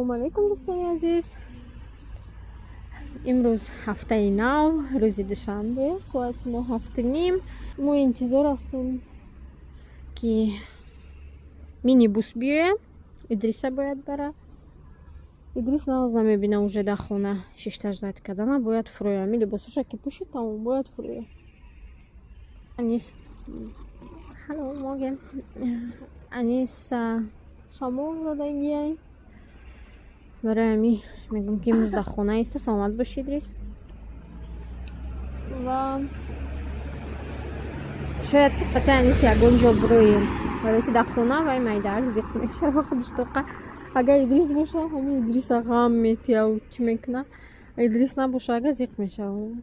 Ассалому алайкум, дӯстони азиз. Имрӯз ҳафтаи нав, рӯзи душанбе, соати мо 7:30. Мо интизор ҳастем, ки минибус биёяд, Идриса бояд бара. Идрис нағз намебина, уже дар хона шишта ждать кардана, бояд фуроя. Ами либосоша ки пӯшид, тамом, бояд фуроя. Анис, hallo, morgen. Анис шамол задагиай. Барои ҳамин мегӯм, ки имрӯз дар хона иста. Саломат бошӣ, Идрис. Ва шояд ки қати Анис ягон ҷо бироем, барое ки дар хона вай майдаак зиқ мешава худаш тоқа. Агар Идрис боша, ҳамин Идриса ғам метияву чӣ мекуна. Идрис набоша, агар зиқ мешава.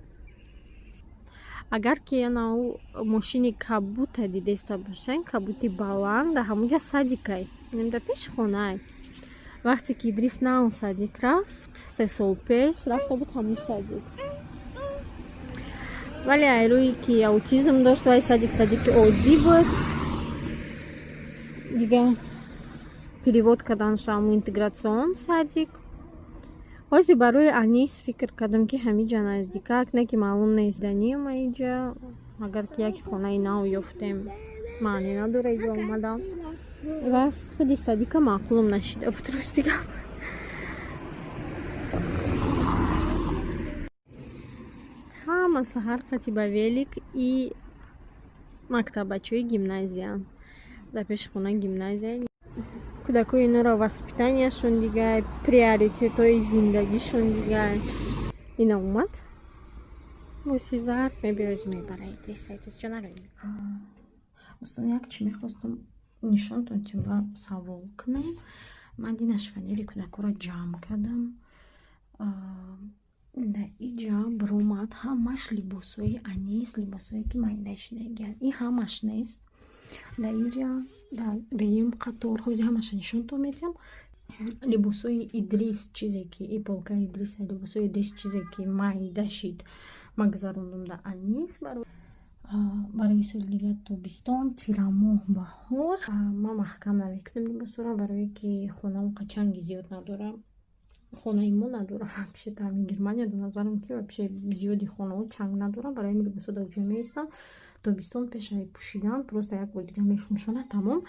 Агар ки анау мошини кабута дидеста бошен, кабути баланд, дар ҳамунҷа садикай, дар пеши хонаай. Вақте ки Идрис нав садик рафт, 3 сол пеш рафта буд ҳамун садик, вале айрӯе ки аутизм дошт, вай садик садики оддӣ буд, дига перевод карданша ҳамун Integration садик. Ҳозир барои Анис фикр кардам, ки ҳамиҷа наздикак, не ки маълум нест данима иҷа. Агар ки як хонаи нав ёфтем, маъне надора иҷа омадан. Ва худи садика маъқулам нашида буд, рости гап. Ҳама саҳар қати ба велик и мактабачаҳои гимназия, дар пеши хона гимназия. Кӯдакои инора воспитанияшон дигар, приоритетҳои зиндагишон дигар. Ина омад боси зард, мебиёз, мебара Идриса. Идрисҷо, нарои. Дӯстон, як чӣ мехостам нишонтон тим ва савол кунам. Ман дина шифоньери кӯдакҳоро ҷамъ кардам. Дар иҷа биромад ҳамаш либосҳои Анис, либосҳое ки майда шидагианд. И ҳамаш нест. Дар иҷа дар дуюм қатор, ҳозир ҳамаша нишонтон медиҳам. Либосҳои Идрис, чизе ки и полкаи Идриса, либосҳои Идрис, чизе ки майда шид, ман гузарондам дар Анис барои соли дигар, тобистон, тирамоҳ, баҳор. Ман маҳкам намекунам либосҳоро, барое ки хонаам қачанги зиёд надорам, хонаи мо надорам вообще. Ҳамин Германия, дар назарам, ки вообще зиёди хонаҳо чанг надорам. Барои ҳамин либосҳо дар ҷой меистанд. Тобистон пешаи пӯшидан просто як бор дига мешумшона, тамом.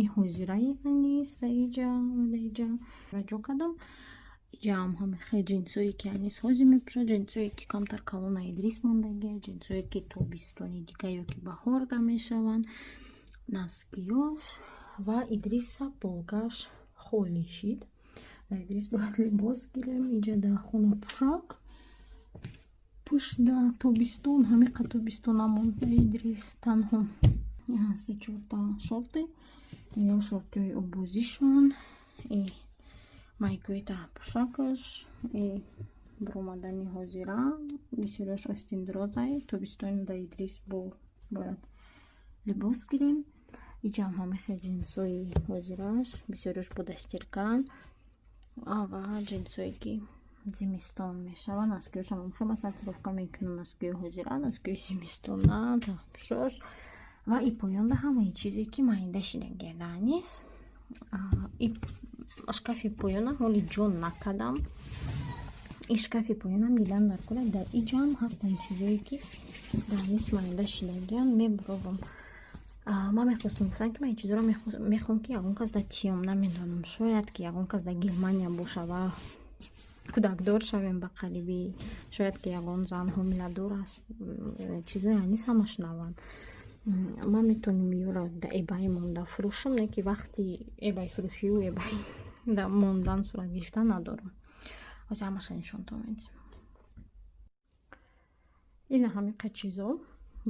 И ҳозираи Анис дар иҷа, дар иҷа ҷо кардам. Иҷаам ҳамин хел ҷинсое ки Анис ҳозир мепӯшад, ҷинсое ки камтар калона Идрис мондагия, ҷинсое ки тобистони дига ё ки баҳорда мешаванд, носкиёш. Ва Идриса полкаш холӣ шид. Дар Идрис бояд либос гирем. Иҷа дар хона пӯшак пӯшда тобистон, ҳамиқа тобистона монда Идрис танҳо се чорта шорты ё шортиҳои оббозишон, и майкаи таҳпӯшакаш, и биромадани ҳозира, бисёриаш остиндрозай. Тобистони дар Идрис бо бояд либос гирем. Иҷам ҳамин хел ҷинсҳои ҳозирааш, бисёриаш бо дастиркан, ва ҷинсҳое ки зимистон мешаванд. Носкиёшам хел сортировка мекунам: носкиҳои ҳозира, носкиҳои зимистона, таҳпӯшош. Ва и поёнда ҳамаи чизе ки майда шидагия дар Анис. И шкафи поёна ҳоли ҷо накардам. И шкафи поёнам дидан дар кора. Дар иҷам ҳастанд чизое ки дар Анис майда шидагиянд, мебуровам. Ман мехостам гуфтам, ки ман ин чизоро мехоҳам, ки ягон кас дар тиём, намедонам, шояд ки ягон кас дар Германия боша ва кӯдакдор шавем ба қарибӣ, шояд ки ягон зан ҳомиладор аст, чизои Анис ҳамаш наванд. Ман метавонам ёро дар eBay монда фурӯшам, не ки вақти eBay фурӯшию eBay мондан сурат гирифтан надорам. Ҳозир ҳамаша нишонтон медиҳам. Ина ҳамиқа чизо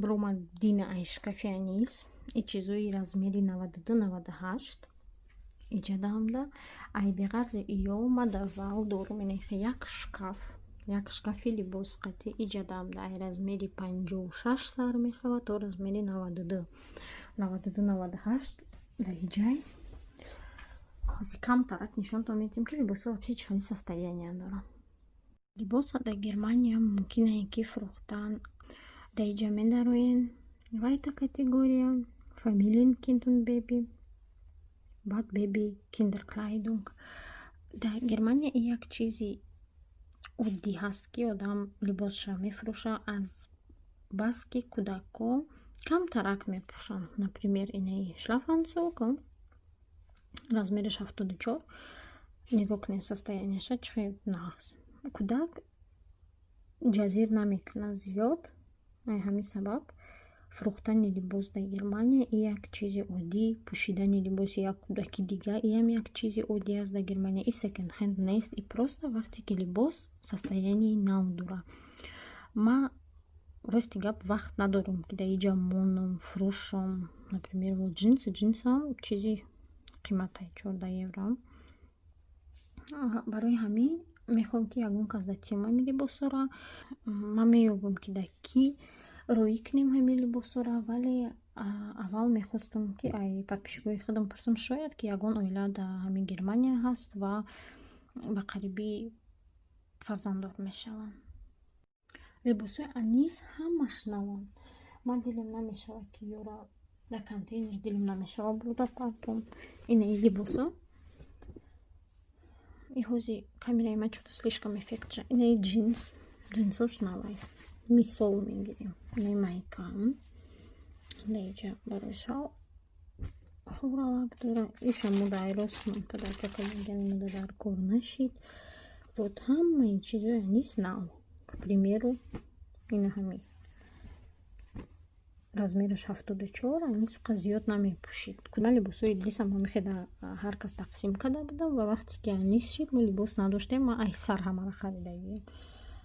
биромад дина ай шкафи Анис. И чизои размери 92, 98 иҷадаамда. Ай беғарзи иё ма дар зал дорум инахе як шкаф, як шкафи либос қати. Иҷадаамда ай размери 56 сар мешавад то размери 92, 92, 98 дар иҷай. Ҳозир камтарак нишонтон медиҳем, ки либосҳо вообще чӣ хели состояние доранд. Либоса дар Германия мумкине ки фурӯхтан. Дар иҷа медароен, вайта категория Familien, Kind und Baby, баъд Baby, Kinderkleidung. Дар Германия як чизи оддӣ ҳаст, ки одам либосша мефурӯша, аз баски кӯдакҳо камтарак мепӯшанд. Например, инаи Schlafanzug размераш 74, нигоҳ кунед состоянияша чӣ хел нағз. Кӯдак ҷазир намекунад зиёд. Ҳамин сабаб фурӯхтани либос дар Германия як чизи оддӣ, пӯшидани либоси як кӯдаки дига иам як чизи оддӣ аст дар Германия. И секонд хенд нест, и просто вақте ки либос состоянияи нав дорад. Ман, рости гап, вақт надорам, ки дар иҷа монам, фурӯшам. Например, ҷинси, ҷинсам чизи қиматай, 14 евро. Барои ҳамин мехоҳам, ки ягон кас дар темаи либосҳоро ман меёбам, ки дар кӣ роӣ кунем ҳамин либосҳоро, вале аввал мехостам, ки ай подписчикои худам пурсам, шояд ки ягон оила дар ҳамин Германия ҳаст ва ба қарибӣ фарзанддор мешаванд. Либосҳои Анис ҳамаш наванд. Ман дилам намешавад, ки ёра дар контейнер, дилам намешавад бурда партом. Инаи либосҳо и ҳози камераи ман чӯто слишком эффект ша. Инаи ҷинс, ҷинсош навай, мисол мегирем. Инаи майка даиҷа барои шав ҳуравак дора. Иша муда айросман подарка кардагиан, муда дар кор нашид. Вот ҳамаи чизои Анис нав. К примеру, ина ҳамин размераш 74, Анис қа зиёд намепӯшид. Ман либосҳои Идрисам ҳамихе ҳар кас тақсим карда будам ва вақте ки Анис шид, мо либос надоштем, ман ай сар ҳамаро харидагием.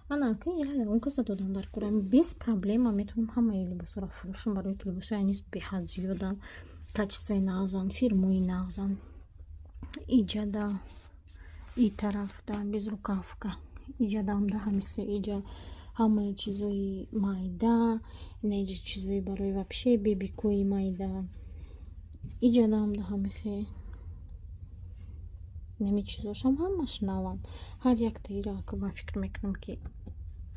Ана ки ягон каса додан дар корам, без проблема метавонам ҳамаи либосҳоро фурӯшам, барои ки либосҳои Анис беҳад зиёданд, качествои нағзанд, фирмои нағзанд. Иҷада и тарафда безрукавка, иҷадамда ҳамихе, иҷа ҳамаи чизои майда, инаиҷа чизои барои вообще бебикои майда, иҷадамда ҳамихе. Инами чизошам ҳамаш наванд. Ҳар яктаира ман фикр мекунам, ки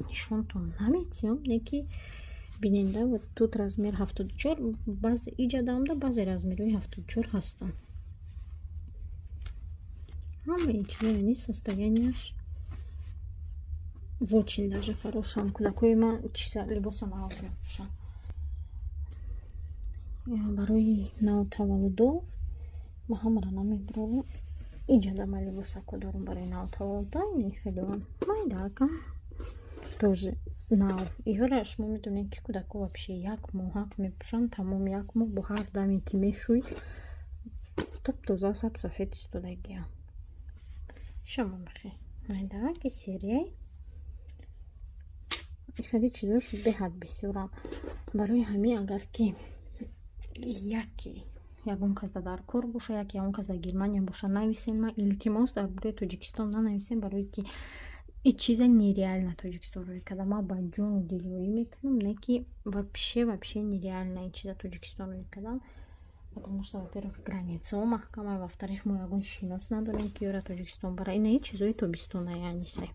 нишонтон наметиҳам, не ки биненда, вот тут размер 74, баъзе иҷадамда баъзе размерҳои 74 ҳастанд. Ҳамаи чизои Анис состоянияш в очень даже хорошем. Кӯдакҳои ман чиза либоса нағз мепӯшанд. Барои навтаваллудо ман ҳамаро намебурорам. Иҷада ман либосако дорам барои навтаваллудо, ини хеле майдака, тоже нав. Иҳора шумо медонед, ки кӯдакҳо вообще як моҳак мепӯшанд, тамом, як моҳ бо ҳар даме ки мешӯй, топ тоза, саб сафед истодагиам. Шама мехе майдаки серияй, хеле чизош беҳад бисёранд. Барои ҳамин, агар ки яке ягон кас дар кор боша, яке ягон кас дар Германия боша, нависен. Ман илтимос, дар бораи Тоҷикистон нанависем, барое ки ин чиза нереально Тоҷикистон рӯй карда. Ман ба ҷону дил рӯӣ мекунам, не ки вообще, вообще нереально ин чиза Тоҷикистон рӯй кардан, потому что, во-первых, границаҳо маҳкама, во-вторых, мо ягон шинос надорем, ки ёра Тоҷикистон бара. Инаи чизои тобистона, яънисе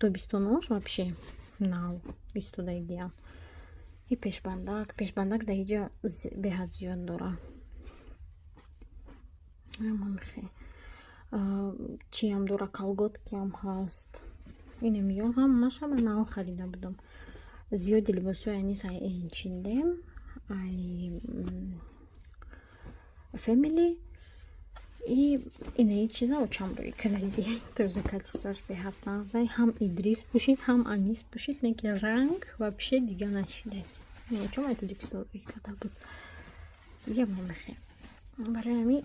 тобистонаош вообще нав истодагиам. И пешбандак, пешбандак дар иҷа беҳад зиёд дора. Ҳамамхе чиам дора, колготкиам ҳаст. Инамиё ҳамааш ҳама нав харида будам. Зиёди либосҳои Анис ай H&M, ай Family и инаи чиза очам рӯи кардаги, тоже качествоаш беҳад нағзай. Ҳам Идрис пӯшид, ҳам Анис пӯшид, не ки ранг вообще дига нашида. Очам ай Тоҷикистон рӯи карда буд. Ямамехе. Барои ҳамин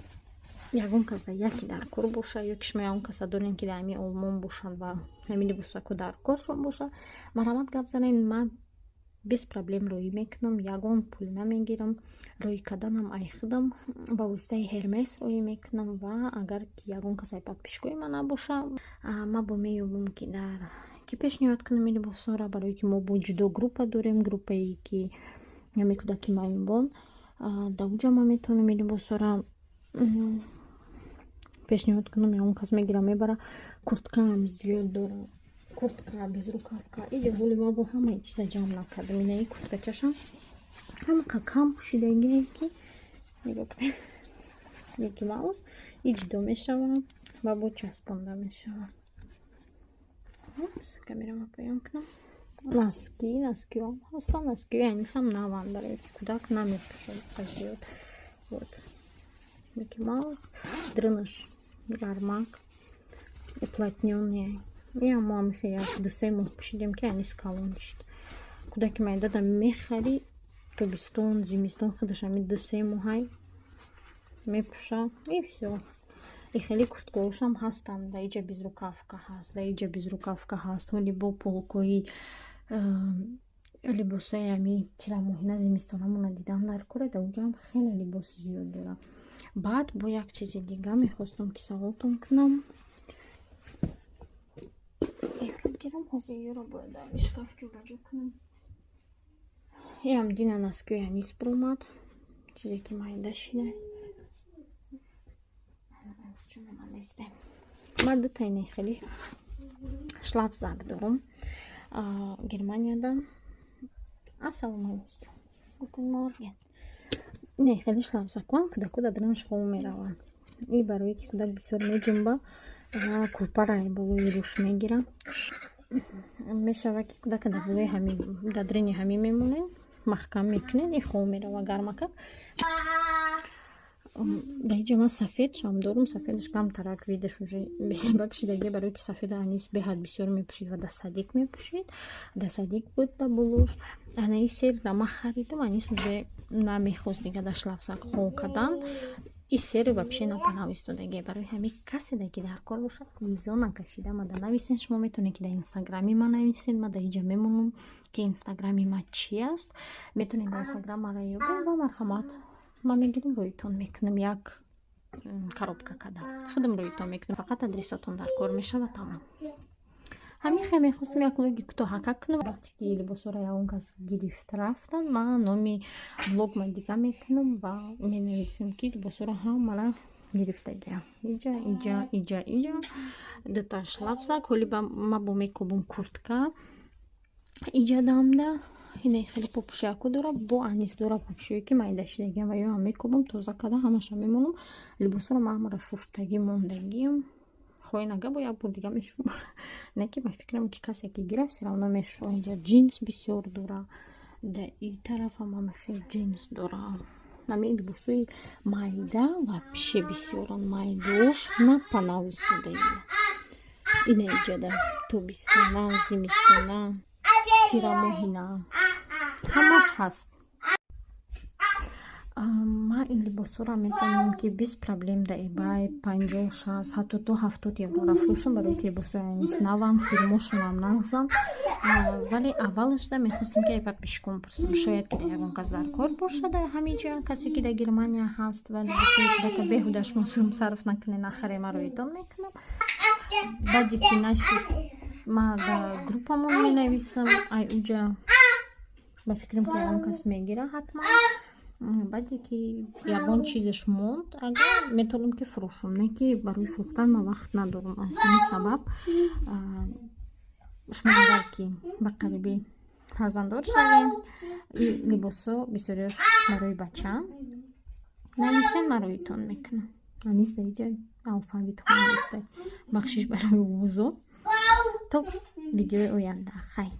ягон кас дар яке дар кор боша, ё ки шумо ягон каса дорем, ки дар ҳамин Олмон бошанд ва ҳамин либосако дар коршон боша, марҳамат, гап занед. Ман без проблем роӣ мекунам, ягон пул намегирам. Роӣ карданам ай худам, ба воситаи Hermes роӣ мекунам. Ва агар ки ягон кас ай подписчикои ман набоша, ман бо меёбам, ки дар ки пешниҳод кунам ин либосҳоро, барое ки мо бо ҷудо группа дорем, группае ки ҳамин кӯдаки маъюбон, дар уҷа ман метавонам ин либосҳоро пешниҳод кунам, ягон кас мегира, мебара. Курткаам зиёд дорам, куртка, безрукавка. Иҷа ҳоли ма бо ҳамаи чиза ҷамъ накардам. Инаи курткачашам ҳамақа кам пӯшидагие, ки нигоҳ кунед, Микки Маус и ҷудо мешавад. Ва бо часпонда мешавад. Камерама поён кунам. Носки, носкиҳо ҳастанд. Носкиҳои Анисам наванд, барое ки кӯдак намепӯшад зиёд. Вот Микки Маус, дрынаш гармак, уплотнённый. Иам мо ҳамихе як 2-3 моҳ пӯшидем, ки Анис калон шид. Кӯдаки майдада мехарӣ, тобистон, зимистон худаш ҳами 2-3 моҳай мепӯша, и всё. И хеле курткаҳошам ҳастанд. Дар иҷа безрукавка ҳаст, дар иҷа безрукавка ҳаст. Ҳоли бо полкои либосои ҳами тирамоҳина, зимистонамона дидан дар кора. Дар уҷаам хеле либоси зиёд дорам. Баъд бо як чизи дига мехостам, ки саволтон кунам. Ёро гирам, ҳозир ёро бояд дар шкаф ҷобаҷо кунам. Иам дина носкиҳои Анис биромад, чизе ки майда шида. Чунаманесте, ман дутаи хеле Schlafsack дорам Германияда. Ассалому алайкум, guten Morgen. Не, хеле Schlafsack кан, кӯдако дар дарунаш хоб мераванд. И барое ки кӯдак бисёр меҷунба ва кӯрпара болои рӯш мегира, мешавад, ки кӯдака дар болои ҳами, дар даруни ҳамин мемонед, маҳкам мекунед, и хоб мерава гармакак. Дар иҷа ман сафедшам дорум. Сафедаш камтарак видаш уже бесабак шидагия, барое ки сафеда Анис беҳад бисёр мепӯшид ва дар садик мепӯшид, дар садик буд дар болош. Анаи серра ман харидам, Анис уже намехост дига дар Schlafsack хоб кардан. И сери вообще напанав истодагия. Барои ҳамин каседа ки дар кор бошад, изо накашида мада нависен. Шумо метавонед, ки дар инстаграми ман нависед. Ман дар иҷа мемонам, ки инстаграми ман чи аст. Метавонед дар инстаграм мара ёбед ва марҳамат, ман мегирам, рӯитон мекунам. Як коробка када худам рӯитон мекунам, фақат адресотон дар кор мешавад, тамом. Ҳамин хел мехостам як влоги кӯтоҳака кунам. Вақте ки либосҳоро ягон кас гирифт рафтан, ман номи влогма дига мекунам ва менависам, ки либосҳоро ҳамара гирифтагиам. Иҷа, иҷа, иҷа, иҷа дута Schlafsack. Ҳоли ма бо мекобум куртка. Иҷа дамда ина хеле попушаку дора, бо Анис дора, попушое ки майда шидагиам ва ёам мекобум, тоза када ҳамаша мемонам. Либосҳоро ман ҳамара шуштагӣ мондагиам. Хоҳӣ нага, бо як бор дига мешӯм, не ки ба фикрам, ки касе ки гирифт, всё равно мешӯ. Инҷа ҷинс бисёр дора, дар и тарафам ҳам хел ҷинс дора. Ҳамин либосҳои майда вообще бисёранд, майдош напанав истодагия. Ина иҷада тобистона, зимистона, тирамоҳина ҳамаш ҳаст. Ман ин либосҳоро метавонам, ки без проблем дар eBay 50, 60, ҳатто то 70 еврора фурӯшам, барои ки либосҳои Анис наванд, фирмошонам нағзанд. Вале аввалашда мехостем, ки айбат бишкон пурсам. Шояд ки дар ягон кас дар кор бошад, дар ҳамин ҷо касе ки дар Германия ҳаст ва либосҳои кӯдака беҳуда шумо сум сарф накунед, нахаре, ман рӯитон мекунам. Баъде ки нашуд, ман дар группамон менависам. Ай уҷа ба фикрам, ки ягон кас мегира ҳатман. Баъде ки ягон чизеш монд, агар метавонам, ки фурӯшам, не ки барои фурӯхтан ман вақт надорам. Аз ҳамин сабаб шумо агар ки ба қарибӣ фарзанддор шавем, либосҳо бисёриаш барои бачаам, нависен, ман рӯитон мекунам. Анис дар иҷа алфавит хондиста. Бахшиш барои овозо. То видеои оянда, хайр.